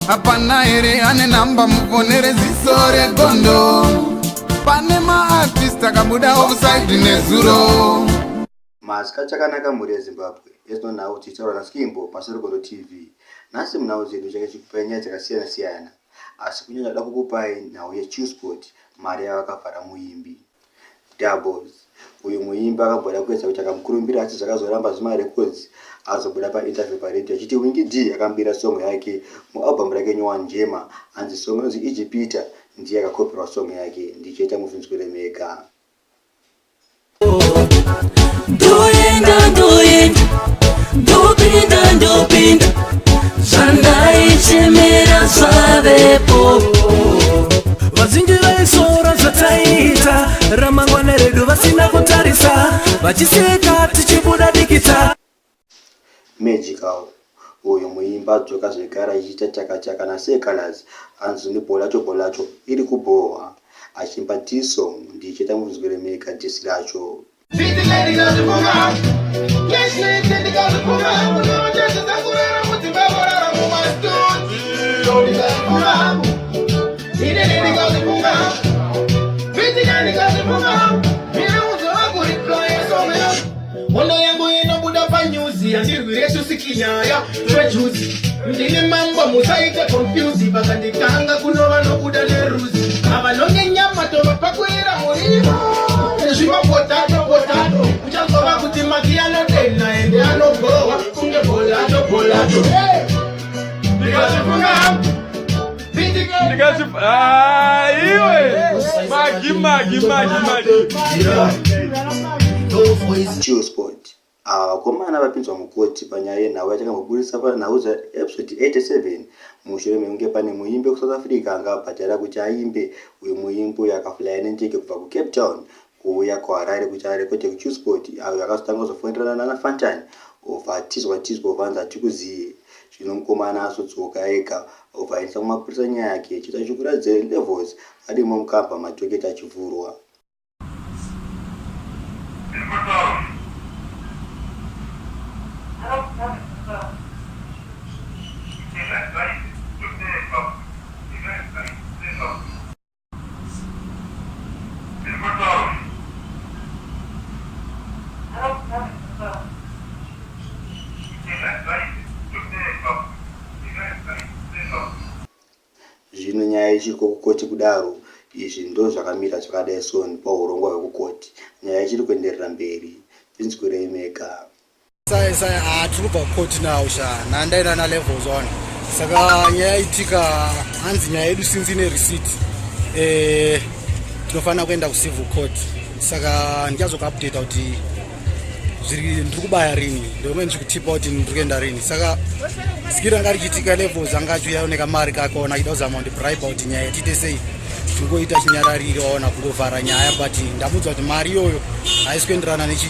Hapana here ane namba muponere ziso regondo. Pane maartist akabuda offside nezuro. Masikati akanaka mhuri yeZimbabwe, yezino nhau tichitaura naSkimbo paSerugondo TV. Nhasi munhau dzedu chake chikupai nyaya dzakasiyana siyana, asi kunyanya da kukupai nhau yeChillspot mari yavakavhara muimbi. Doubles. Uyu muimbi akamboda kuedza kuita kamukurumbira asi zvakazoramba zvimarecords azobuda painterview paredhiyo achiti Winky D akamubira song yake mualbum rake nyowani Njema hanzi song inonzi Ijipita ndiye akakopirwa song yake ndichaita muzvinzwire mega. Ndoenda ndoenda ndopinda ndopinda zvandaichemera zvavepo. Vazhinji vaisora zvataiita ramangwana redu vasina kutarisa vachiseka tichibuda dikita. Magical uyu muimbi adzoka zvekare achiita chaka chaka naSeh Calaz hanzi nebholacho bholacho iri kubhohwa achiimba diss song ndichaita muzvinzwire mega diss racho. Hondo yangu inobuda panyuzi handirwire susikinyaya twejuzi ndini mambo musaite confuse vakanditanga kunova nobuda neruzi avanonge nyama tovapakurira murivo nezvimapotato potato uchanzova kuti maki anodena ende anogowa kunge bolato bolato ndikazvifunga hangu Ah, iwe magi magi magi magi Chillspot Ava vakomana vapinzwa mukoti panyaya yenhau yachakamboburitsa panhau dzaEpisode 87 mushure mekunge pane muimbi wekuSouth Africa anga abhadhara kuti aimbe. Uyu muimbi uyu akaflya nendege kubva kuCape Town kuuya kuHarare kuti arekodhe kuChillspot ayo akazotanga kuzofonerana nana Fantan obva atizwa tizwa obva anzi hatikuziye. Zvino mukomana azodzoka ega obva aendesa kumapurisa nyaya yake chita chikuratidze levels arimo mukamba madhoketi achivhurwa. Zvino nyaya ichiriko kukoti kudaro izvi ndozvakamira zvakadai so pahurongwa hwekukoti nyaya ichiri kuenderera mberi zvinzwirei mega. Sai sai ah tiri kubva court now sha nandaina na levels on saka nyaya itika hanzi nyaya yedu since ine receipt eh tinofanira kuenda kucivil court saka ndichazokuupdata kuti zviri ndiri kubaya rini ndonge ndichikutipa kuti ndiri kuenda rini saka skiri ranga richiitika levels anga achiuya nekamari kake ona achida kuzama kundibribe kuti nyaya tiite sei tingoita chinyararire waona kungovhara nyaya but ndamuudza kuti mari iyoyo haisi kuenderana nechi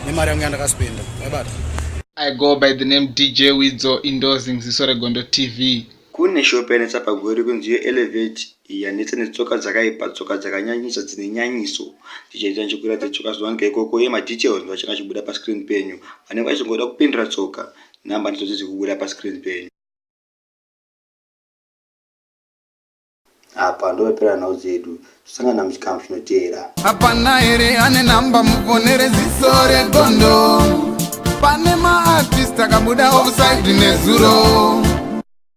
nemari yangu yandakaspenda vaibata I go by the name DJ Widzo endorsing Ziso Regondo TV. Kune shop yanetsa paGweru kunzi iyo Elevate iyi yanetsa netsoka dzakaipa tsoka dzakanyanyisa dzine nyanyiso ndichaita ndichikuratidza tsoka dzinowanika ikoko uye madetails ndoachange achibuda pascreen penyu vanenge vachingoda kupindura tsoka number ndidzo dziri kubuda pascreen penyu. Apa ndopapera nhau dzedu tosangana muchikamu chinoteera. Hapana here ane namba muponere ziso regondo. Pane maartist akabuda offside nezuro.